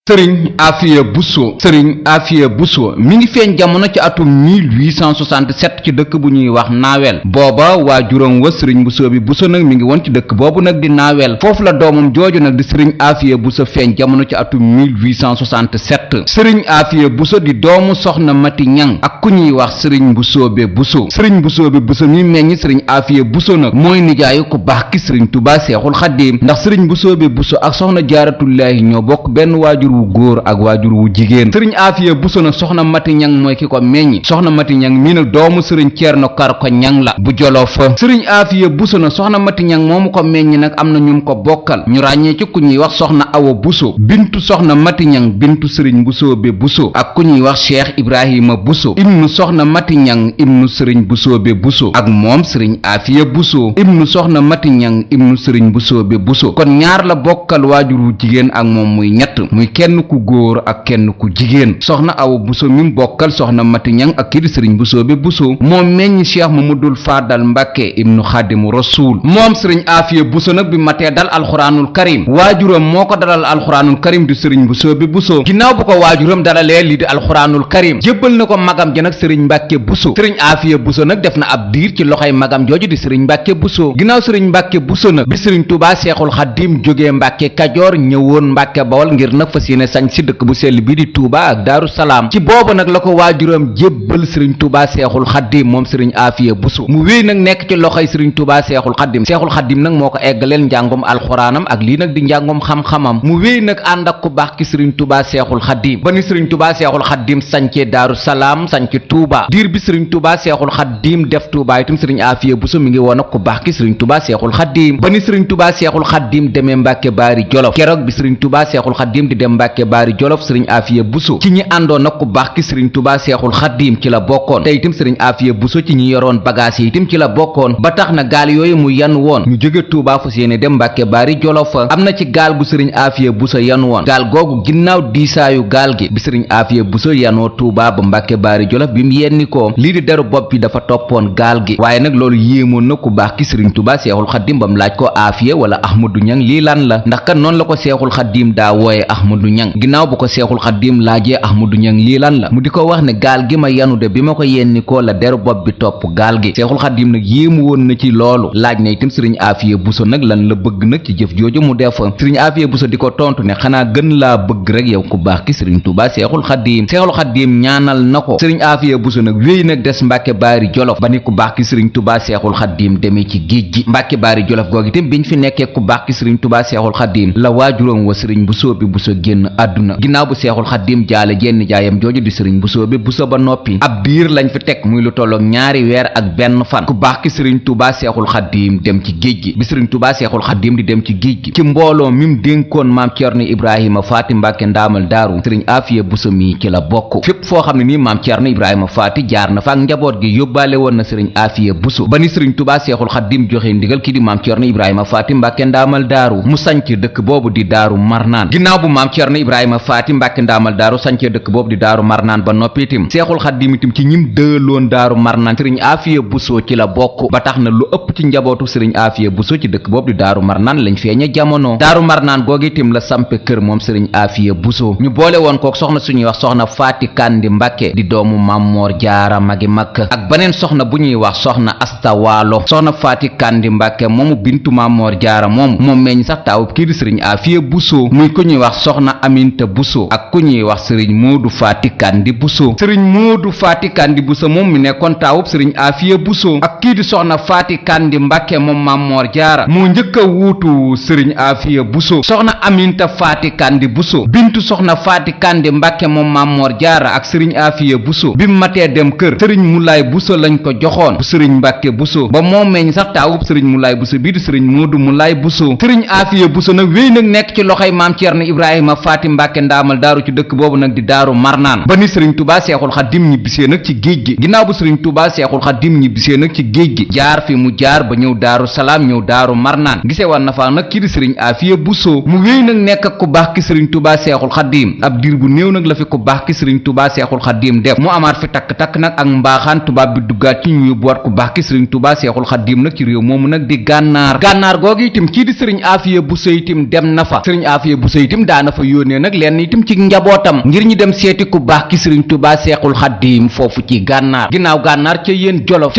Serigne Afia Bousso. Serigne Afia Bousso mi ngi feeñ jamono ci atum 1867 ci dëkk bu ñuy wax naawel booba waajuram wa Serigne Bousso bi Bousso nag mi ngi woon ci dëkk boobu nag di naawel foofu la doomam jooju nag di Serigne Afia Bousso feeñ jamono ci atum 1867 Serigne Afia Bousso di doomu soxna Mati Ñang ak ku ñuy wax Serigne Bousso be Bousso Serigne Bousso be Bousso mi meññ Serigne Afia Bousso nag mooy nijaayu ku baax ki Serigne Touba Seexul Xaddiim ndax Serigne Bousso be Bousso ak soxna Jaaratullaahi ñoo bokk benn waajur wu góor ak waajur wu jigéen Serigne Afia Bousso nag soxna Mati Ñang mooy ki ko meññ soxna Mati Ñang mii nag doomu Serigne Ceerno Kar ko Ñang la bu Jolof Serigne Afia Bousso nag soxna Mati Ñang moomu ko meññ nag am na ñum ko bokkal ñu ràññee ci ku ñuy wax soxna Awa Bousso bintu soxna Mati Ñang bintu Serigne Bousso be Bousso ak ku ñuy wax Cheikh Ibrahima Bousso ibnu soxna Mati Ñang ibnu Serigne Bousso be Bousso ak moom Serigne Afia Bousso ibnu soxna Mati Ñang ibnu Serigne Bousso be Bousso kon ñaar la bokkal waajur wu jigéen ak moom muy ñett muy kenn ku góor ak kenn ku jigéen soxna Awa Bousso mi bokkal soxna Mati Ñang ak kii di Serigne Bousso be Bousso moom meññ Cheikh Mamadul Fadal Mbàkke ibnu Xaadimu Rasuul moom Serigne Afia Bousso nag bi matee dal alxuraanul karim waajuram moo ko dalal alxuraanul karim di Serigne Bousso be Bousso ginnaaw bu ko waajuram dalalee lii di alxuraanul karim jébbal na ko magam ja nag Serigne Mbàkke Bousso Serigne Afia Bousso nag def na ab diir ci loxoy magam jooju di Serigne Mbàkke Bousso ginnaaw Serigne Mbàkke Bousso nag bi Serigne Touba Seexul Xaddiim jógee Mbàkke Kajoor ñëwoon Mbàkke Bawol ngir nag fas yéene sañ si dëkk bu sell bi di Touba ak Daaru Salaam ci boobu nag la ko waajuram jébbal Serigne Touba Seexul Xaddiim moom Serigne Afia Bousso mu wéy nag nekk ci loxoy Serigne Touba Seexul Xaddiim Seexul Xaddiim nag moo ko eggaleel njàngum alxuraanam ak lii nag di njàngum xam-xamam mu wéy nag ànd ak ku baax ki Serigne Touba Seexul Xaddiim ba ni Serigne Touba Seexul Xaddiim sañcee Daaru Salaam sañci Touba diir bi Serigne Touba Seexul Xaddiim def Touba itam Serigne Afia Bousso mi ngi woon ak ku baax ki Serigne Touba Seexul Xaddiim ba ni Serigne Touba Seexul Xaddiim demee Mbàkke Baari Jolof keroog bi Serigne Touba Seexul Xaddiim di dem Mbàkke Baari Jolof Serigne Afia Bousso ci ñi àndoon ak ku baax ki Serigne Touba Seexul Xaddiim ci la bokkoon te itam Serigne Afia Bousso ci ñi yoroon bagage yi itam ci la bokkoon ba tax na gaal yooyu mu yan woon ñu jóge Touba fas yéene dem Mbàkke Baari Jolof am na ci gaal gu Serigne Afia Bousso yan woon gaal googu ginnaaw diisaayu gaal gi bi Serigne Afia Bousso yanoo Touba ba Mbàkke Baari Jolof bi mu yenni ko lii di deru bopp bi dafa toppoon gaal gi waaye nag loolu yéemoon na ku baax ki Serigne Touba Seexul Xaddiim bam laaj ko Afia wala Ahmadou Ñang lii lan la ndax kan noonu la ko Seexul Xaddiim daa wooye Ahmadou Ñang ginnaaw bu ko Seexul Xaddiim laajee Ahmadou Ñang lii lan la mu di ko wax ne gaal gi ma yanu de bi ma ko yenni ko la deru bopp bi topp gaal gi Seexul Xaddiim nag yéemu woon na ci loolu laaj na itam Serigne Afia Bousso nag lan la bëgg nag ci jëf jooju mu def Serigne Afia Bousso di ko tontu ne xanaa gën laa bëgg rek yow ku baax ki Serigne Touba Seexul Xaddiim Seexul Xaddiim ñaanal na ko Serigne Afia Bousso nag wéy nag des Mbàkke Baari Jolof ba ni ku baax ki Serigne Touba Seexul Xaddiim demee ci géej gi Mbàkke Baari Jolof googu itam biñ fi nekkee ku baax ki Serigne Touba Seexul Xaddiim la waajuram wa Serigne Bousso bi Bousso génn àdduna ginnaaw bu Seexul Xaddiim jaale jenn jaayam jooju di Serigne Bousso bi Bousso ba noppi ab diir lañ fi teg muy lu tolloog ñaari weer ak benn fan ku baax ki Serigne Touba Seexul Xaddiim dem ci géej gi bi Serigne Touba Seexul Xaddiim di dem ci géej gi ci mbooloo mim dénkoon maam Ceerno Ibrahima Faati Mbàkke ndaamal daaru Serigne Afia Bousso mi ci la bokk fépp foo xam ne nii maam Ceerno Ibrahima Faati jaar na fa ak njaboot gi yóbbaale woon na Serigne Afia Bousso ba ni Serigne Touba Seexul Xaddiim joxe ndigal ki di maam Ceerno Ibrahima Faati Mbàkke ndaamal daaru mu sanc dëkk boobu di Daaru Marnaan ginnaaw bu maam Ceerno Ibrahima Faati Mbàkke ndaamal daaru sancee dëkk boobu di Daaru Marnaan ba noppi itam Seexul Xaddiim itam ci ñim dëloon Daaru Marnaan Serigne Afia Bousso ci la bokk ba tax na lu ëpp ci njabootu Serigne Afia Bousso ci dëkk boobu di Daaru Marnaan lañ feeñe jamono Daaru Marnaan googu itam la sampe kër moom Serigne Afia Bousso ñu boole woon kook soxna suñuy wax soxna Faati Kandi Mbàkke di doomu Maam Moor Jaara magi mag ak beneen soxna bu ñuy wax soxna Asta Waalo soxna Faati Kandi Mbàkke moomu bintu Maam Moor Jaara moom meññ sax taawub kii di Serigne Afia Bousso muy ku ñuy wax soxna Aminta Bousso ak ku ñuy wax Serigne Moodu Faati Kandi Bousso Serigne Moodu Faati Kandi Bousso moom mi nekkoon taawub Serigne Afia Bousso ak kii di soxna Faati Kandi Mbàkke moom Maam Moor Jaara moo njëkk a wuutu Serigne Afia Bousso soxna Aminta Faati Kandi Bousso bintu soxna Faati Kandi Mbàkke moom Maam Moor Jaara ak Serigne Afia Bousso bi mu matee dem kër Serigne Moulay Bousso lañ ko joxoon bu Serigne Mbàkke Bousso ba moo meññ sax taawub Serigne Moulay Bousso bii di Serigne Moodu Moulay Bousso Serigne Afia Bousso nag wéy nag nekk ci loxoy maam Ceerno Ibrahima Faati Mbàkke ndaamal daaru ci dëkk boobu nag di Daaru Marnaan ba ni Serigne Touba Seexul Xaddiim ñibbisee nag ci géej gi ginnaaw bu Serigne Touba Seexul Xaddiim ñibbisee nag ci géej gi jaar fi mu jaar ba ñëw Daaru Salaam ñëw Daaru Marnaan gisee war na faa nag kii di Serigne Afia Bousso mu wéy nag nekk ak ku baax ki Serigne Touba Seexul Xaddiim ab diir bu néew nag la fi ku baax ki sëriñ Tuubaa Seexul Xaddiim def mu amaat fi takk-takk nag ak mbaaxaan tubaab bi duggaat ci ñu yóbbuwaat ku baax ki sëriñ Tuubaa Seexul Xaddiim nag ci réew moomu nag di gànnaar googu itam kii di sëriñ Afia Bousso itam dem na fa sëriñ Afia Bousso itam daana fa yónnee nag lenn itam ci njabootam ngir ñi dem seeti ku baax ki sëriñ Tuubaa Seexul Xaddiim foofu ci gànnaar ginnaaw gànnaar ca yéen jolof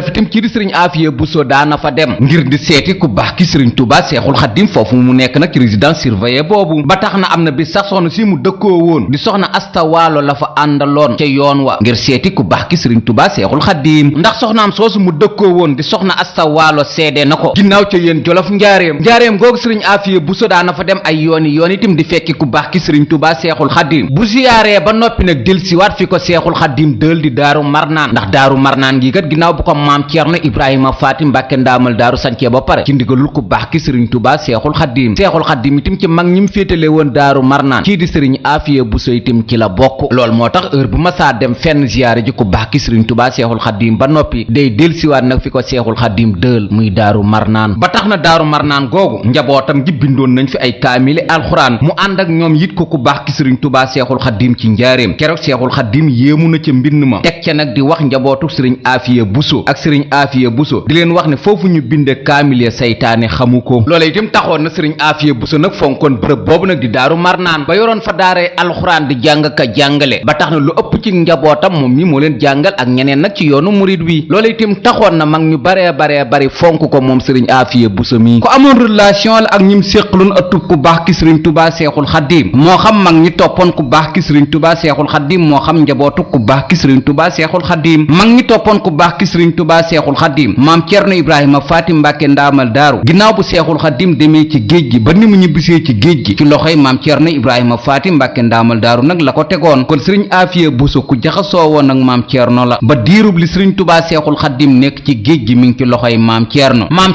itam kii di sëriñ Afia Bousso daana fa dem ngir di seeti ku baax ki sëriñ Tuubaa Seexul Xaddiim foofu mu nekk nag ci résidence surveillée boobu ba tax na am na bi sax soxna si mu dëkkoo woon di soxna Asta Waalo la fa àndaloon ca yoon wa ngir seeti ku baax ki sëriñ Tuubaa Seexul Xaddiim ndax soxnaam soosu mu dëkkoo woon di soxna Asta Waalo seede na ko ginnaaw ca yéen jolof njaareem googu sëriñ Afia Bousso daana fa dem ay yoon itam di fekki ku baax ki sëriñ Tuubaa Seexul Xaddiim bu siyaaree ba noppi nag del siwaat fi ko Seexul Xaddiim dël di daaru marnaan ndax daaru marnaan gi kat ginnaaw bu ko maam Ceerno Ibrahima Faati Mbàkke ndaamal daaru sancee ba pare ci ndigalul ku baax ki sëriñ Tuubaa Seexul Xaddiim itam ci mag ñi mu féetale woon daaru marnaan kii di sëriñ Afia Bousso itam ci la bokk loolu moo tax heure bu ma saa dem fenn ziyaare ji ku baax ki sëriñ Tuubaa Seexul Xaddiim ba noppi day del siwaat nag fi ko Seexul Xaddiim dël muy daaru marnaan ba tax na daaru marnaan googu njabootam gi bindoon nañ fi ay kaamili alxuraan mu ànd ak ñoom yit ko ku baax ki sëriñ Tuubaa Seexul Xaddiim ci njaareem keroog Seexul Xaddiim yéemu na ca mbind ma teg ca nag di wax njabootu sëriñ Afia Bousso ak sëriñ Afia Bousso di leen wax ne foofu ñu binde kaamile saytaane xamu ko loola itam taxoon na sëriñ Afia Bousso nag fonkoon bërëb boobu nag di daaru marnaan ba yoroon fa daaray alxuraan di jàng ka jàngale ba tax na lu ëpp ci njabootam moom mi moo leen jàngal ak ñeneen nag ci yoonu murid wi loola itam taxoon na mag ñu bari fonk ko moom sëriñ Afia Bousso mi ko amoon relation la ak ñim séqaloon ëttub ku baax ki sëriñ Tuubaa Seexul Xaddiim moo xam mag ñi toppoon ku baax ki sëriñ Tuubaa Seexul Xaddiim moo xam njabootu ku baax ki sëriñ Tuubaa Seexul Xaddiim mag ñi toppoon ku baax ki sëriñ Tuubaa Seexul Xaddiim maam Ceerno Ibrahima Faati Mbàkke ndaamal daaru ginnaaw bu Seexul Xaddiim demee ci géej gi ba ni mu ñibbisee ci géej gi ci loxoy maam Ceerno Ibrahima Faati Mbàkke ndaamal daaru nag la ko tegoon kon sëriñ Afia Bousso ku jaxasoo woon ak maam Ceerno la ba diirub li sëriñ Tuubaa Seexul Xaddiim nekk ci géej gi mi ngi ci loxoy maam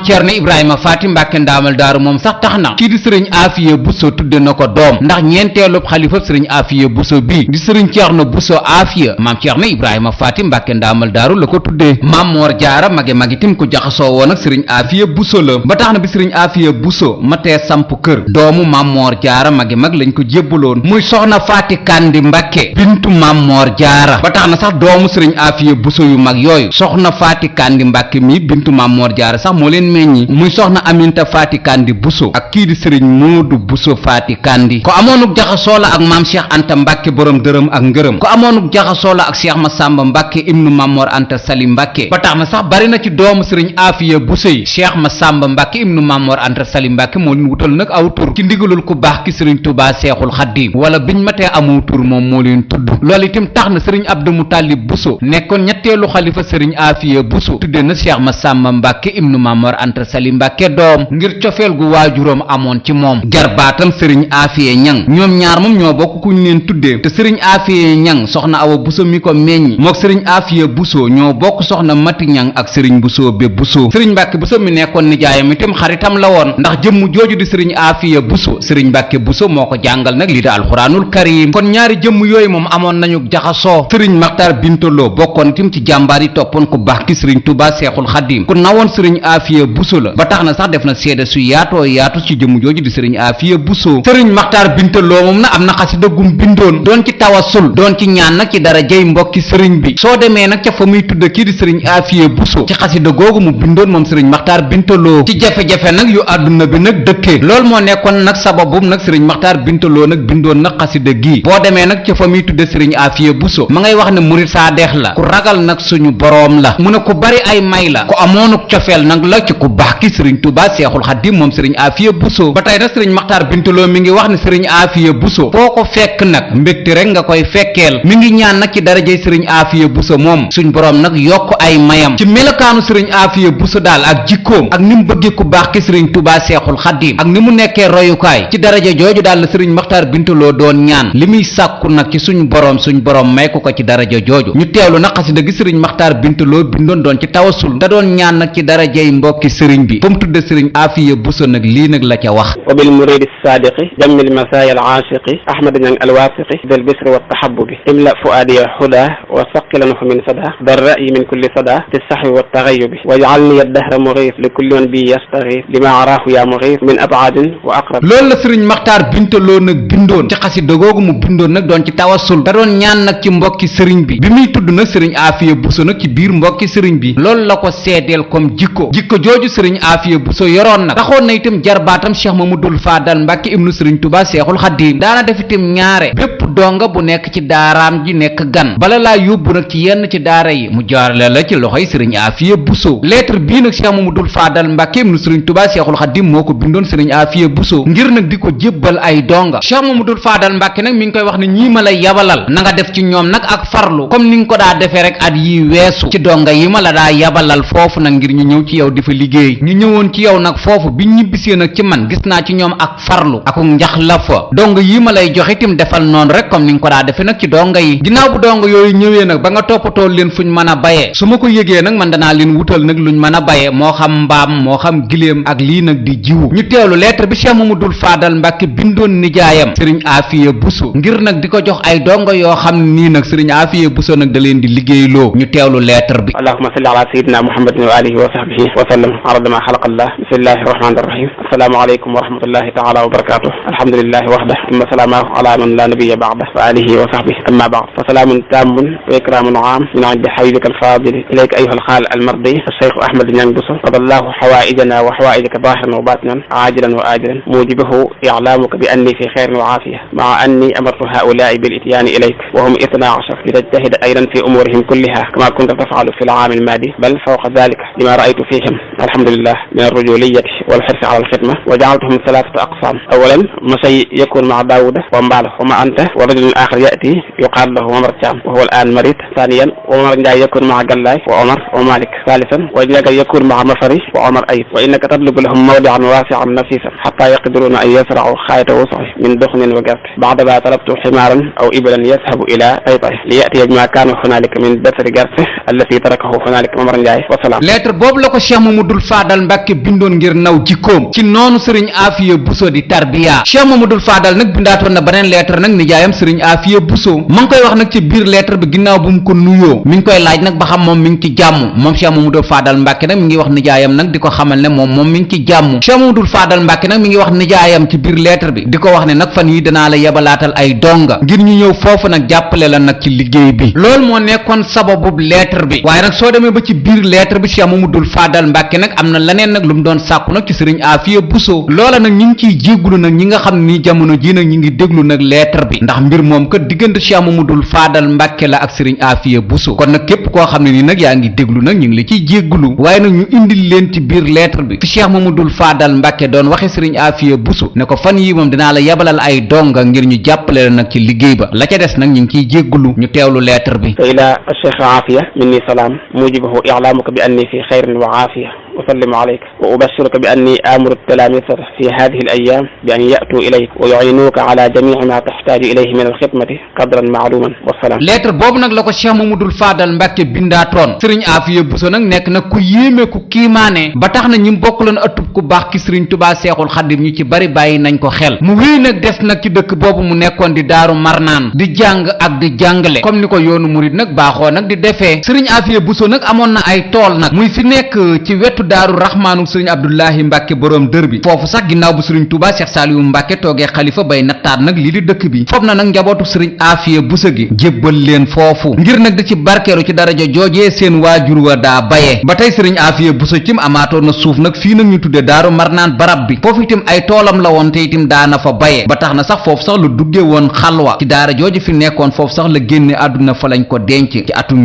Ceerno Ibrahima Faati Mbàkke ndaamal daaru moom sax tax na kii di sëriñ Afia Bousso tudde na ko doom ndax ñeenteelub xalifa sëriñ Afia Bousso bii di sëriñ Ceerno Bousso Afia maam Ceerno Ibrahima Faati Mbàkke ndaamal daaru la ko tuddee maam Moor Jaara magitim ku jaxasoo woon ak sëriñ Afia Bousso la ba tax na bi sëriñ Afia Bousso matee samp kër doomu maam Moor Jaara mag lañ ko jébbaloon muy soxna Faati Kandi Mbàkke bintu maam Moor Jaara ba tax na sax doomu sëriñ Afia Bousso yu mag yooyu soxna Faati Kandi Mbàkke mi bintu maam Moor Jaara sax moo leen meññi muy soxna Aminta Faati Kandi Bousso ak kii di sëriñ Moodu Bousso Faati Kandi ko amoonuk jaxasoo la ak maam Cheikh Anta Mbàkke borom dërëm ak ngërëm ko amoonuk jaxasoo la ak Cheikh Massamba Mbàkke ibnu Mamor Anta Sali Mbàkke ba tax na sax bari na ci doomu sëriñ Afia Bousso yi Cheikh Massamba Mbàkke ibnu Mamor Anta Sali Mbàkke moo leen wutal nag aw tur ci ndigalul ku baax ki sëriñ Tuubaa Seexul Xaddiim wala biñ matee amu tur moom moo leen tudd loolu itam tax na sëriñ Abdou Moutalib Bousso nekkoon ñetteelu xalifa sëriñ Afia Bousso tudde na Cheikh Massamba Mbàkke ibnu Mamor Anta Sali Mbàkke doom ngir cofeel gu waajuram amoon ci moom jarbaatam sëriñ Afia Ñang ñoom ñaar moom ñoo bokk ku ñu leen tuddee te sëriñ Afia Ñang soxna Awa Bousso mi ko meññi mook sëriñ Afia Bousso ñoo bokk soxna Mati Ñang ak sëriñ Bousso be Bousso sëriñ Mbàkke Bousso mi nekkoon nijaayam itam xaritam la woon ndax jëmm jooju di sëriñ Afia Bousso sëriñ Mbàkke Bousso moo ko jàngal nag lii di alxuraanul karim kon ñaari jëmm yooyu moom amoon nañu jaxasoo sëriñ Maxtaar Bintaloo bokkoon itam ci jàmbaar yi toppoon ku baax ki sëriñ Tuubaa Seexul Xaddiim ku nawoon sëriñ Afia Bousso la ba tax na sax def na seede su yaatoo yaatu ci jëmm jooju di sëriñ Afia Bousso sëriñ Maxtaar Bintaloo moom na am na xasida gum bindoon doon ci tawasul doon ci ñaan nag ci dara jëy mbokki sëriñ bi soo demee nag ca fa muy tudd kii di sëriñ Afia Bousso ci xasida googu mu bindoon moom sëriñ Maxtaar Bintaloo ci jafe-jafe nag yu àdduna bi nag dëkkee loolu moo nekkoon nag sababum nag sëriñ Maxtaar Bintaloo nag bindoon nag xasida gii boo demee nag ca fa muy tudd sëriñ Afia Bousso ma ngay wax ne murit saa deex la ku ragal nag suñu boroom la mu ne ku bari ay may la ku amoonuk cofeel nag la ci ku baax ki sëriñ Tuubaa Seexul Xaddiim moom sëriñ Afia Bousso ba tey nag sëriñ Maxtaar Bintaloo mi ngi wax ne sëriñ Afia Bousso foo ko fekk nag mbégte rek nga koy fekkeel mi ngi ñaan nag ci darajey sëriñ Afia Bousso moom suñ boroom nag yokk ay mayam ci melokaanu sëriñ Afia Bousso daal ak jikkoom ak ni mu bëggee ku baax ki sëriñ Tuubaa Seexul Xaddiim ak ni mu nekkee royukaay ci daraja jooju daal la sëriñ Maxtaar Bintaloo doon ñaan li muy sàkku nag ci suñ boroom may ko ci daraja jooju ñu teewlu nag xasida gi sëriñ Maxtaar Bintaloo bindoon doon ci tawasul da doon ñaan nag ci darajey mbokki sëriñ bi fa mu tudde sëriñ Afia Bousso nag lii nag la ca wax wa bil muridi saadiqi jammil masaaya al aashiqi ahmad ñang alwaasiqi del bisri wa taxabubi imla fuaadiya huda wa saqilanhu min sada dar ra'yi min kulli sada fi saxwi wa taxayubi waj'alni ad-dahra mughif li kulli man bi yastaghif lima araahu ya mughif min ab'adin wa aqrab loolu la sëriñ Maxtaar Bintaloo nag bindoon ci xasida googu mu bindoon nag doon ci tawassul te doon ñaan nag ci mbokki sëriñ bi muy tudd nag sëriñ Afia Bousso nag ci biir mbokki sëriñ bi loolu la ko seedeel comme jikko jooju sëriñ Afia Bousso yoroon nag taxoon na itam jarbaatam Cheikh Mamadou Fadal Mbàkke ibnu sëriñ Tuubaa Seexul Xadiim daana def itam ñaare bépp donga bu nekk ci daaraam ji nekk gan bala laa yóbbu nag ci yenn ci daara yi mu jaarale la ci loxoy sëriñ Afia Bousso lettre bii nag Cheikh Mamadou Fadal Mbàkke ibnu sëriñ Tuubaa Seexul Xadiim moo ko bindoon sëriñ Afia Bousso ngir nag di ko jébbal ay donga Cheikh Mamadou Fadal Mbàkke nag mi ngi koy wax ne ñii ma la yabalal na nga def ci ñoom nag ak farlu comme ni nga ko daa defee rek at yi weesu ci donga yi ma la daa yabalal foofu nag ngir ñu ñëw ci yow di fa liggéey ñu ñëwoon ci yow nag foofu bi ñibbisee nag ci man gis naa ci ñoom ak farlu ak njax la fa donga yi ma lay jox itam defal noonu rek comme ni nga ko daa defee nag ci donga yi ginnaaw bu donga yooyu ñëwee nag ba nga toppatoo leen fuñ mën a bayee su ma ko yëgee nag man danaa leen wutal nag luñ mën a bayee moo xam mbaam moo xam giléem ak lii nag di jiwu ñu teewlu lettre bi Cheikh Mamadou Fadal Mbàkke bindoon nijaayam sëriñ Afia Bousso ngir nag di ko jox ay donga yoo xam nii nag sëriñ Afia Bousso nag da leen di liggéeyloo ñu teewlu lettre bi allahumma salli ala sayyidina muhammadin wa alihi wa sahbihi wa sallam arada ma xalaqallah bismillahi rahmani rahim assalaamu aleykum wa rahmatullahi taala wa barakatuh alhamdulillahi wahda thumma salaamu ala man la nabiyya ba'da wa alihi wa sahbihi amma ba'd fa salaamun taamun wa ikramun aam min indi habibika alfadili ilayka ayuha alxaal almardi الشيخ أحمد بن بوسو قضى الله حوائجنا وحوائجك ظاهرا وباطنا عاجلا وآجلا موجبه إعلامك بأني في خير وعافية مع أني أمرت هؤلاء بالإتيان إليك وهم 12 لتجتهد أيضا في أمورهم كلها كما كنت تفعل في العام الماضي بل فوق ذلك لما رأيت فيهم الحمد لله من الرجولية والحرص على الخدمة وجعلتهم 3 أقسام أولا مسي يكون مع داود ومباله وما أنت ورجل آخر يأتي يقال له عمر الشام وهو الآن مريض ثانيا وعمر جاي يكون مع جلاي وعمر ومالك ثالثا وإنك يكون مع مصري وعمر أيضا وإنك تطلب لهم موضعا واسعا نفيسا حتى يقدرون أن يزرعوا خاية وسعه من دخن وقرد بعدما طلبت حمارا أو إبلا يذهب إلى أيطه ليأتي بما كان هنالك من دثر قرده الذي تركه هنالك عمر جاي وسلام lettre boobu la ko Cheikh Mamadou Fadal Mbàkke bindoon ngir naw jikkoom ci noonu sëriñ Afia Bousso di tarbiya Cheikh Mamadou Fadal nag bindaatoon na beneen lettre nag nijaayam sëriñ Afia Bousso ma ngi koy wax nag ci biir lettre bi ginnaaw bu mu ko nuyoo mi ngi koy laaj nag ba xam moom mi ngi ci jàmm moom Cheikh Mamadou Fadal Mbàkke nag mi ngi wax nijaayam nag di ko xamal ne moom mi ngi ci jàmm Cheikh Mamadou Fadal Mbàkke nag mi ngi wax nijaayam ci biir lettre bi di ko wax ne nag fan yi danaa la yebalaatal ay donga ngir ñu ñëw foofu nag jàppale la nag ci liggéey bi loolu moo nekkoon sababu lettre bi waaye nag soo demee ba ci biir lettre bi Cheikh Mamadou Fadal Mbàkke nag am na leneen nag lu mu doon sàkku nag ci sëriñ Afia Bousso loola nag ñi ngi ciy jéggulu nag ñi nga xam ni jamono ji nag ñi ngi déglu nag lettre bi ndax mbir moom kat diggante Cheikh Mamadou Fadal Mbàkke la ak sëriñ Afia Bousso kon nag képp koo xam ne nii nag yaa ngi déglu nag ñu ngi la ciy jéggulu waaye nag ñu indil leen ci biir lettre bi fi Cheikh Mamadou Fadal Mbàkke doon waxe sëriñ Afia Bousso ne ko fan yi moom dinaa la yebalal ay donga ngir ñu jàppale la nag ci liggéey ba la ca des nag ñu ngi ciy jéggulu ñu teewlu lettre bi ila Cheikh Afia minni salaam mujibahu i'lamuka bi anni fi xayrin wa aafiya أسلم عليك وأبشرك بأني آمر التلاميذ في هذه الأيام بأن يأتوا إليك ويعينوك على جميع ما تحتاج إليه من الخدمة قدرا معلوما والسلام lettre boobu nag la ko Cheikh Mamadou Fadal Mbàkke bindaatoon sëriñ Afia Bousso nag nekk nag ku yéeme ku kiimaane ba tax na ñi bokk leen ëttub ku baax ki sëriñ Tuubaa Seexul Xadim ñu ci bari bàyyi nañ ko xel mu wéy nag des nag ci dëkk boobu mu nekkoon di Daaru Marnaan di jàng ak di jàngale comme ni ko yoonu murid nag baaxoo nag di defee sëriñ Afia Bousso nag amoon na ay tool nag muy fi nekk ci wetu Daaru Raxmaanu sëriñ Abdullahi Mbàkke boroom dër bi foofu sax ginnaaw bu sëriñ Tuubaa Seex Saaliwu Mbàkke toogee xalifa bay nattaat nag lii di dëkk bi foofu na nag njabootu sëriñ Afia Bousso gi jébbal leen foofu ngir nag di ci barkeelu ci daraja joojee seen waajur wa daa baye ba tey sëriñ Afia Bousso cim amaatoon na suuf nag fii nag ñu tudde Daaru Marnaan barab bi foofu itam ay toolam la woon te itam daana fa baye ba tax na sax foofu sax lu dugge woon xalwa ci daara jooju fi nekkoon foofu sax la génne àdduna fa lañ ko denc ci atum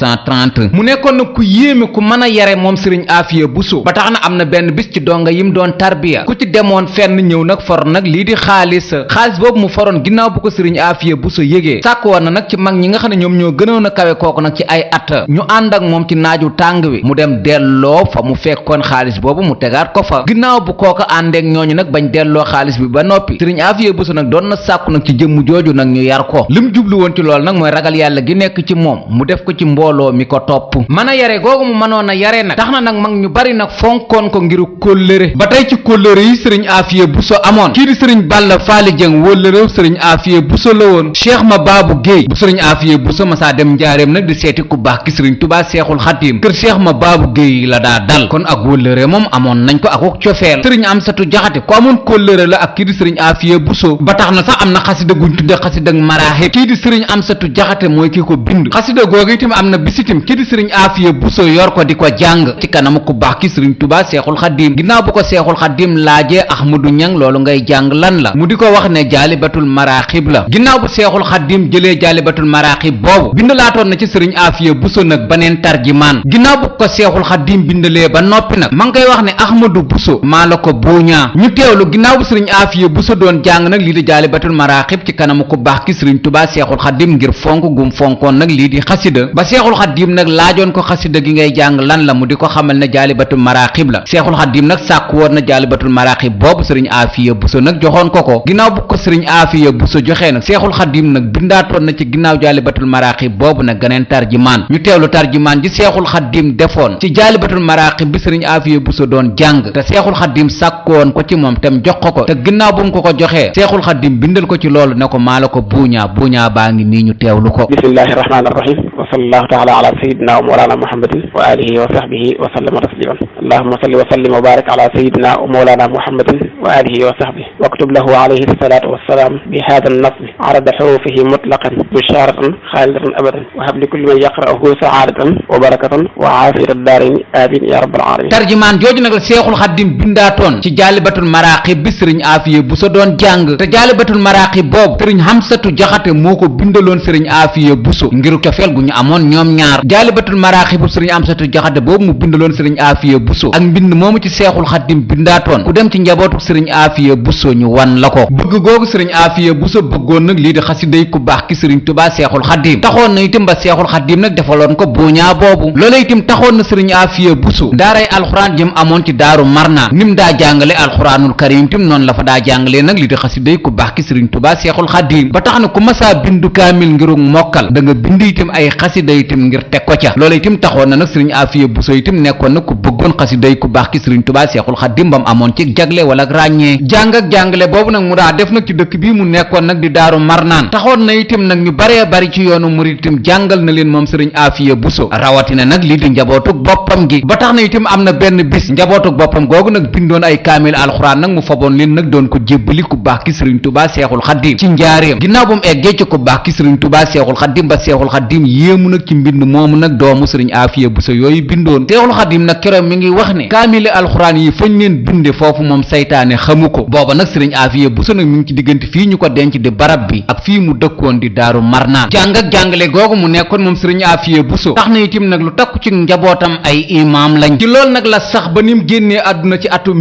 1930 mu nekkoon nag ku yéeme ku mën a yare moom sëriñ Afia Bousso ba tax na am na benn bis ci donga yim doon tarbiya ku ci demoon fenn ñëw nag for nag lii di xaalis boobu mu foroon ginnaaw bu ko sëriñ Afia Bousso yégee sàkk woon na nag ci mag ñi nga xam ne ñoom ñoo gënoon a kawe kooku nag ci ay at ñu ànd ak moom ci naaju tàng wi mu dem delloo fa mu fekkoon xaalis boobu mu tegaat ko fa ginnaaw bu kooka àndeek ñooñu nag bañ delloo xaalis bi ba noppi sëriñ Afia Bousso nag doon na sàkku nag ci jëmm jooju nag ñu yar ko lim jublu woon ci loolu nag mooy ragal yàlla gi nekk ci moom mu def ko ci mbooloo mi ko topp mën a yare googu mu mënoon a yare nag tax na nag mag ñu bari nag fonkoon ko ngir kóllëre ba tey ci kóllëre yi sëriñ Afia Bousso amoon kii di sëriñ Balla Faali Jeng wóllërew sëriñ Afia Bousso la woon Cheikh ma baabu Géey bu sëriñ Afia Bousso masaa dem njaareem nag di seeti ku baax ki sëriñ Tubaa Seexul Xadiim kër Cheikh ma baabu Géey la daa dal kon ak wóllëre moom amoon nañ ko ak wok cofeel sëriñ Amsatu Jaxate ko amoon kóllëre la ak kii di sëriñ Afia Bousso ba tax na sax am na xasida guñ tudde xasida maraaxib kii di sëriñ Amsatu Jaxate mooy kii ko bind xasida googu itam am na bisitim kii di sëriñ Afia Bousso yor ko di ko jàng ci kanamu ku baax ki sëriñ Tubaa Seexul Xadiim ginnaaw bu ko Seexul Xadiim laajee Ahmadu Ñang loolu ngay jàng lan la mu di ko wax ne jaalibatul maraaxib la ginnaaw bu Seexul Xadiim jëlee jaalibatul maraaxib boobu bindalaatoon na ci sëriñ Afia Bousso nag baneen tarjimaan ginnaaw bu ko Seexul Xadiim bindalee ba noppi nag ma ngi koy wax ne Ahmadu Bousso maa la ko buuñaa ñu teewlu ginnaaw bu sëriñ Afia Bousso doon jàng nag lii di jaalibatul maraaxib ci kanamu ku baax ki sëriñ Tubaa Seexul Xadiim ngir fonk gum fonkoon nag lii di xasida ba Seexul Xadiim nag laajoon ko xasida gi ngay jàng lan la mu di ko xamal ne jaalibatul maraaxib la Seexul Xadiim nag sàkk woon na jaalibatul maraaxib boobu sëriñ Afia Bousso nag joxoon ko ginnaaw bu ko sëriñ Afia Bousso joxee nag Seexul Xadiim nag bindaatoon na ci ginnaaw jaalibatul maraaxib boobu nag ganeen tarjimaan ñu teewlu tarjimaan ji Seexul Xadiim defoon ci jaalibatul maraaxib bi sëriñ Afia Bousso doon jàng te Seexul Xadiim sàkkoon ko ci moom tam jox ko te ginnaaw bu mu ko joxee Seexul Xadiim bindal ko ci loolu ne ko maa la ko buuñaa baa ngi nii ñu teewlu ko bismillahi rahmaani rahim wa sallallahu taala ala sayidina wa mawlana muhammadin wa alihi wa sahbihi wa sallama tasliman allahumma salli wa sallim wa barik ala sayidina wa mawlana muhammadin wa alihi wa sahbihi waktub lahu alayhi salatu wassalam bi hada an-nasb arada xurufihi mutlaqan bisharatan xaalidatan abadan wa hab li kulli man yaqra'uhu saadatan wa barakatan wa aafiyatan daarin amin ya rabbal alamin tarjumaan jooju nag la Seexul Xadiim bindaatoon ci jaalibatul maraqib bi sëriñ Afia Bousso doon jàng te jaalibatul maraqib boobu sëriñ Hamsatu Jaxate moo ko bindaloon sëriñ Afia Bousso ngir cofeel gu ñu amoon ñoom ñaar jaalibatul maraqib bu sëriñ Hamsatu Jaxate boobu mu bindaloon sëriñ Afia Bousso ak mbind moomu ci Seexul Xadiim bindaatoon ku dem ci njabootu sëriñ Afia Bousso ñu wan la ko bëgg googu sëriñ Afia Bousso bëggoon nag lii di xasiday ku baax ki sëriñ Tubaa Seexul Xadiim taxoon na itam ba Seexul Xadiim nag defaloon ko buuñaa boobu loola itam taxoon na sëriñ Afia Bousso daaray alxuraan jëm amoon ci daaru Marnaan nim daa jàngale alxuraanul karim tim noonu la fa daa jàngalee nag lii di xasiday ku baax ki sëriñ Tubaa Seexul Xadiim ba tax na ku masaa bindu kaamil ngirug mokkal da nga bind itam ay xasida itam ngir teg ko ca loola itam taxoon na nag sëriñ Afia Bousso itam nekkoon na ku bëggoon xasiday ku baax ki sëriñ Tubaa Seexul Xadiim bam amoon ci jagle wala ràññee jàng ak jàngale boobu nag mu daa def nag ci dëkk bii mu nekkoon nag di daaru Marnaan taxoon na itam nag ñu baree bari ci yoonu murid itam jàngal na leen moom sëriñ Afia Bousso rawatina nag lii di njabootug boppam gi ba tax na itam am na benn bis njabootug boppam googu nag bindoon ay kaamil alxuraan nag mu faboon leen nag doon ko jébbali ku baax ki sëriñ Tubaa Seexul Xadiim ci njaareem ginnaaw ba mu eggee ci ku baax ki sëriñ Tubaa Seexul Xadiim ba Seexul Xadiim yéemu nag ci mbind moomu nag doomu sëriñ Afia Bousso yooyu bindoon Seexul Xadiim nag keroog mi ngi wax ne kaamili alxuraan yi fañ leen binde foofu moom saytaane xamu ko booba nag sëriñ Afia Bousso nag mi ngi ci diggante fii ñu ko denc di barab bi ak fii mu dëkkoon di daaru Marnaan jàng ak jàngale googu mu nekkoon moom sëriñ Afia Bousso tax na itam nag lu takku ci njabootam ay imaam lañ ci loolu nag la sax ba ni mu génnee àdduna ci atum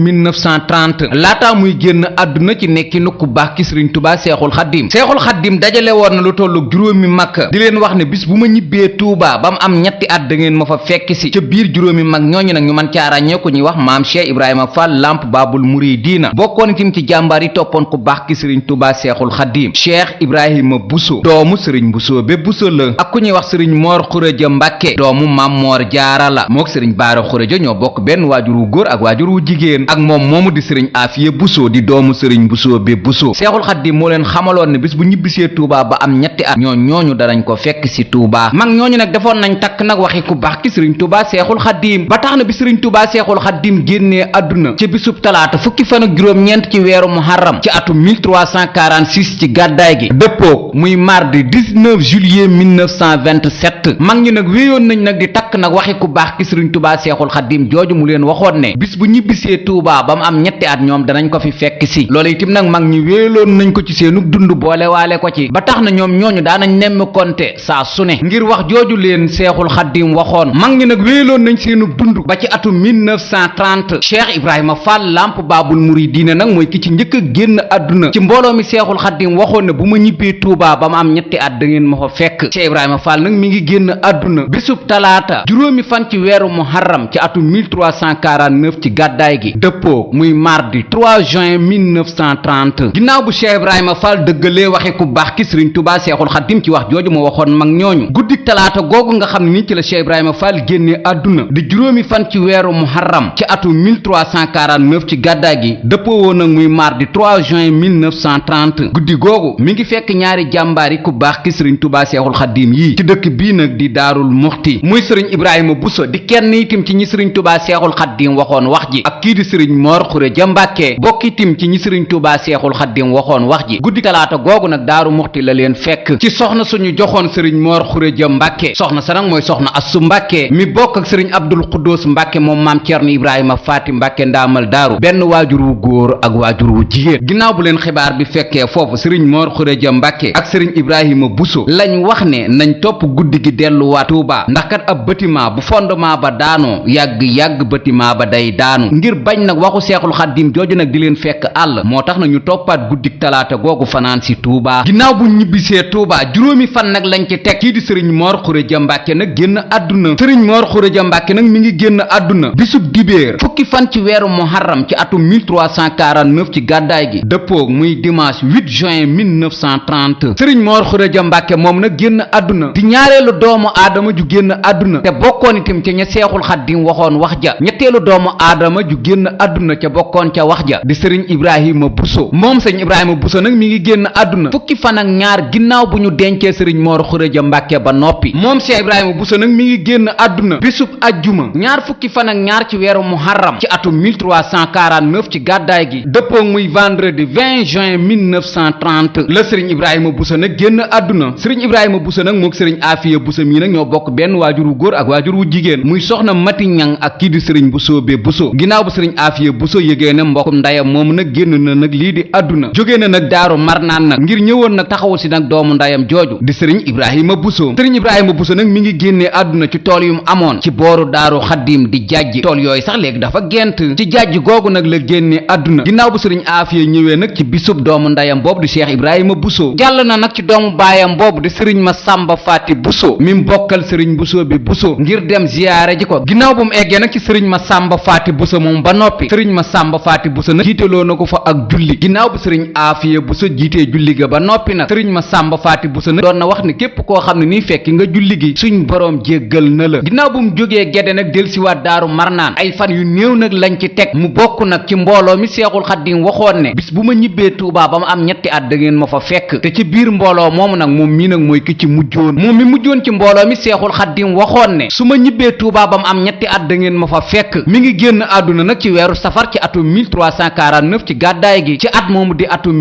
1930 laataa muy génn àdduna ci nekkinu ku baax ki sëriñ Tubaa Seexul Xadiim Seexul Xadiim dajale woon na lu tollu juróomi mag di leen wax ne bis bu ma ñibbee Tuubaa ba mu am ñetti at da ngeen ma fa fekk si ca biir juróomi mag ñooñu nag ñu mën caa ràññee ku ñuy wax maam Cheikh Ibrahima Fall Lamp Baabul Muridiina bokkoon itam ci jàmbaar yi toppoon ku baax ki sëriñ Tubaa Seexul Xadiim Cheikh Ibrahima Bousso doomu sëriñ Bousso be Bousso la ak ku ñuy wax sëriñ Moor Xureja Mbàkke doomu Maam Moor Jaara la mook sëriñ Baara Xureja ñoo bokk benn waajur wu góor ak waajur wu jigéen ak moom moomu di sëriñ Afia Bousso di doomu sëriñ Bousso be Bousso Seexul Xadiim moo leen xamaloon ne bis bu ñibbisee Tuubaa ba am ñetti at ñooñu danañ ko fekk si Tuubaa mag ñooñu nag defoon nañ takk nag waxi ku baax ki sëriñ Tubaa Seexul Xadiim ba tax na bi sëriñ Tubaa Seexul Xadiim génnee àdduna ci bisub talaata fukki fan ak juróom-ñeent ci weeru muharram ci atum 1346 ci gàddaay gi dëppook muy mardi 19 juillet 1927 mag ñi nag wéyoon nañ nag di takk nag waxi ku baax ki sëriñ Tubaa Seexul Xadiim jooju mu leen waxoon ne bis bu ñibbisee Tuubaa ba mu am ñetti at ñoom danañ ko fi fekk si loolu itam nag mag ñi wéyaloon nañ ko ci seenu dund boole waale ko ci ba tax na ñoom ñooñu daanañ nemm konte saa su ne ngir wax jooju leen Seexul Xadiim waxoon mag ñi nag wéyaloon nañ seenu dund ba ci atum 1930 Cheikh Ibrahima Fall Lamp Baabul Muridiina nag mooy ki ci njëkk a génn àdduna ci mbooloo mi Seexul Xadiim waxoon ne bu ma ñibbee Tuubaa ba ma am ñetti at da ngeen ma fa fekk Cheikh Ibrahima Fall nag mi ngi génn àdduna bésub talaata juróomi fan ci weeru muharram ci atum 1349 ci gàddaay gi dëppoo muy mardi 3 juin 1930 ginnaaw bu Cheikh Ibrahima Fall dëggalee waxe ku baax ki sëriñ Tubaa Seexul Xadiim ci wax jooju mu waxoon mag ñooñu guddi guddik talaata googu nga xam ne ni ci la Cheikh Ibrahima Fall génnee àdduna di juróomi fan ci weeru muharram ci atum 1349 ci gàddaay gi dëppoo woon nag muy mardi 3 juin 1930 guddi googu mi ngi fekk ñaari jàmbaar yi ku baax ki sëriñ Touba Seexul Xaddiim yi ci dëkk bii nag di Daarul Muxti muy sëriñ Ibrahima Bousso di kenn itam ci ñi sëriñ Touba Seexul Xaddiim waxoon wax ji ak kii di sëriñ Mor Xureja Mbàkke bokk itam ci ñi sëriñ Touba Seexul Xaddiim waxoon wax ji guddi talaata googu nag Daaru Muxti la leen fekk ci soxna suñu joxoon sëriñ Mor Xureja Mbàkke soxna sa nag mooy soxna Assu Mbàkke mi bokk ak sëriñ Abdul Xuddoos Mbàkke moom maam Cerno Ibrahima Faati Mbàkke ndaamal daaru benn waajur wu góor ak waajur wu jigéen ginnaaw bu leen xibaar bi fekkee foofu sëriñ Mor Xureja Mbàkke ak sëriñ Ibrahima Bousso lañ wax ne nañ topp guddi gi delluwaat Tuuba ndax kat ab bâtiment bu fondement ba daanoo yàgg bâtiment ba day daanu ngir bañ nag waxu Seexul Xaddiim jooju nag di leen fekk àll moo tax na ñu toppaat guddik talaata googu fanaan si Tuuba ginnaaw bu ñibbisee Tuuba juróomi fan nag lañ ci teg kii di sëriñ Mor Xureja Mbàkke nag génn àdduna sëriñ Mor Xureja Mbàkke nag mi ngi génn àdduna bisub dibéer fukki fan ci weeru muharram ci atum 1349 ci gàddaay gi dëppoog muy dimanche 8 juin 1930 sëriñ Mor Xureja Mbàkke moom nag génn àdduna di ñaareelu doomu aadama ju génn àdduna te bokkoon itam ca ña Seexul Xaddiim waxoon wax ja ñetteelu doomu aadama ju génn àdduna ca bokkoon ca wax ja di sëriñ Ibrahima Bousso moom sëriñ Ibrahima Bousso nag mi ngi génn àdduna fukki fan ak ñaar ginnaaw bu ñu dencee sëriñ Mor Xureja Mbàkke ba noppi moom Cheikh Ibrahima Bousso nag mi ngi génn àdduna bisub ajjuma ñaar fukki fan ak ñaar ci weeru muharram ci atum 1349 ci gàddaay gi dëppoo muy vendredi 20 juin 1930 la sëriñ Ibrahima Bousso nag génn àdduna sëriñ Ibrahima Bousso nag mook sëriñ Afia Bousso mii nag ñoo bokk benn waajur wu góor ak waajur wu jigéen muy soxna Mati Ñang ak kii di sëriñ Bousso be Bousso ginnaaw bu sëriñ Afia Bousso yëgee na mbokkum ndayam moom nag génn na nag lii di àdduna jógee na nag daaru marnaan nag ngir ñëwoon nag taxawu si nag doomu ndayam jooju di sëriñ Ibrahima Bousso sëriñ Ibrahima Bousso nag mi ngi génnee àdduna ci tool yu mu amoon ci booru daaru Xaddiim di jàjj tool yooyu sax léegi dafa gent ci jàjj googu nag la génnee àdduna ginnaaw bu sëriñ Afia ñëwee nag ci bisub doomu ndayam boobu di Cheikh Ibrahima Bousso jàll na nag ci doomu baayam boobu di sëriñ Masamba Faati Bousso mi bokkal sëriñ Bousso bi Bousso ngir dem ziyaare ji ko ginnaaw bu mu eggee nag ci sëriñ Masamba Faati Bousso moom ba noppi sëriñ Masamba Faati Bousso nag jiiteloo na ko fa ak julli ginnaaw bu sëriñ Afia Bousso jiitee julli ga ba noppi nag sëriñ Masamba Faati Bousso nag doon na wax ne képp koo xam ne nii fekki nga julli gi suñ boroom jéggal na la ginnaaw bu mu jógee gedde nag delsiwaat daaru marnaan ay fan yu néew nag lañ ci teg mu bokk nag ci mbooloo mi Seexul Xaddiim waxoon ne bis bu ma ñibbee Tuubaa ba ma am ñetti at da ngeen ma fa fekk te ci biir mbooloo moomu nag moom mii nag mooy ki ci mujjoon moom mi mujjoon ci mbooloo mi Seexul Xaddiim waxoon ne su ma ñibbee Tuubaa ba ma am ñetti at da ngeen ma fa fekk mi ngi génn àdduna nag ci weeru safar ci atum 1349 ci gàddaay gi ci at moomu di atum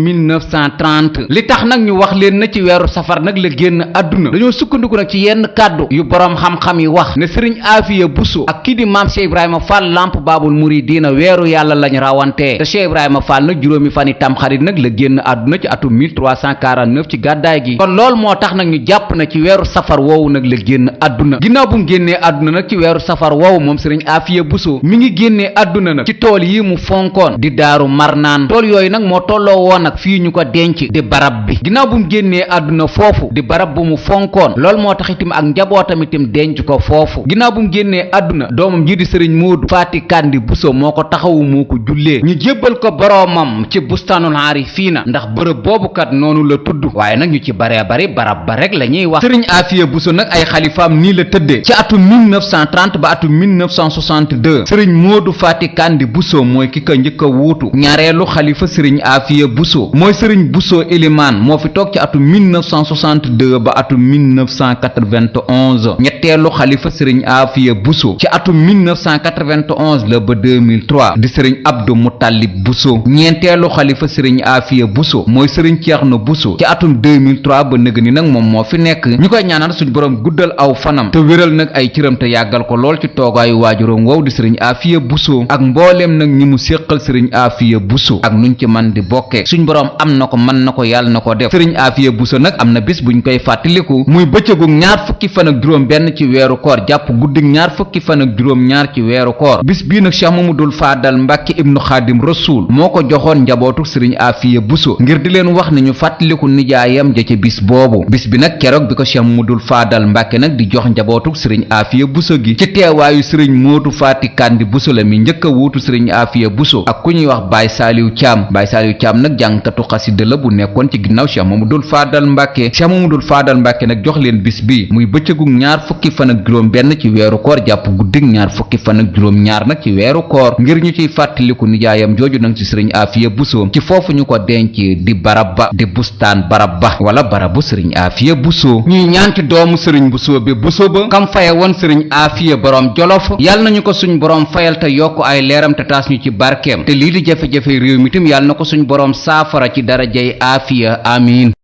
1930 li tax nag ñu wax leen na ci weeru safar nag la génn àdduna dañoo sukkandiku nag ci yenn kàddu yu boroom xam-xam yi wax ne sëriñ Afia Bousso ak kii di maam Cheikh Ibrahima Fall lamp baabul muridiina weeru yàlla lañ rawantee te Cheikh Ibrahima Fall nag juróomi fani tamxarit nag la génn àdduna ci atum 1349 ci gàddaay gi kon loolu moo tax nag ñu jàpp na ci weeru safar woowu nag la génn àdduna ginnaaw bu mu génnee àdduna nag ci weeru safar woowu moom sëriñ Afia Bousso mi ngi génnee àdduna nag ci tool yi mu fonkoon di daaru marnaan tool yooyu nag moo tolloo woon nag fii ñu ko denc di barab bi ginnaaw bu mu génnee àdduna foofu di barab bu mu fonkoon loolu moo tax itam ak njabootam itam denc ko foofu ginnaaw bu mu génnee àdduna doomam ji di sëriñ Moodu Faati Kandi Bousso moo ko taxawu moo ko jullee ñu jébbal ko boroomam ci bustaanul aarifiina ndax bërëb boobu kat noonu la tudd waaye nag ñu ci baree bari barab ba rek la ñuy wax sëriñ Afia Bousso nag ay xalifaam nii la tëddee ci atum 1930 ba atum 1962 sëriñ Moodu Faati Kandi Bousso mooy ki ko njëkk a wuutu ñaareelu xalifa sëriñ Afia Bousso mooy sëriñ Bousso Elimaan moo fi toog ci atum 1962 ba atum 1991 ñetteelu xalifa sëriñ Afia Bousso ci atum 1991 la ba 2003 di sëriñ Abdou Moutalib Bousso ñeenteelu xalifa sëriñ Afia Bousso mooy sëriñ Ceerno Bousso ci atum 2003 ba nëg ni nag moom moo fi nekk ñu koy ñaanal suñ borom guddal aw fanam te wéral nag ay cëram te yàggal ko lool ci toogaayu waajuram wow di sëriñ Afia Bousso ak mbooleem nag ñi mu séqal sëriñ Afia Bousso ak nuñ ci man di bokkee suñ borom am na ko mën na ko yàlla na ko def sëriñ Afia Bousso nag am na bis buñ koy fàttaliku muy bëccëgu ñaar fukki fan ak juróom benn ci weeru koor jàpp guddig ñaar fukki fan ak juróom ñaar ci weeru koor bis bii nag Cheikh Mamadul Faadal Mbàkke ibnu Xaadim Rasuul moo ko joxoon njabootu sëriñ Afia Bousso ngir di leen wax ne ñu fàttaliku nijaayam ja ca bis boobu bis bi nag keroog bi ko Cheikh Mamadul Faadal Mbàkke nag di jox njabootu sëriñ Afia Bousso gi ci teewaayu sëriñ Moodu Faati Kandi Bousso la mi njëkk a wuutu sëriñ Afia Bousso ak ku ñuy wax Baay Saaliw Caam Baay Saaliw Caam nag jàngkatu xasida la bu nekkoon ci ginnaaw Cheikh Mamadul Faadal Mbàkke Cheikh Mamadul Faadal Mbàkke nag jox leen seen bis bi muy bëccëgu ñaar fukki fan ak juróom benn ci weeru koor jàpp guddig ñaar fukki fan ak juróom ñaar nag ci weeru koor ngir ñu ciy fàttaliku nijaayam jooju nag ci sëriñ Afia Bousso ci foofu ñu ko denc di barab ba di bustaan barab ba wala barabu sëriñ Afia Bousso ñuy ñaan ci doomu sëriñ Bousso bi Bousso ba kam faye woon sëriñ Afia borom jolof yàlla nañu ko suñ borom fayal te yokk ay leeram te taas ñu ci barkeem te lii di jafe-jafe réew mi tam yàlla na ko suñ borom saafara ci darajay Afia amiin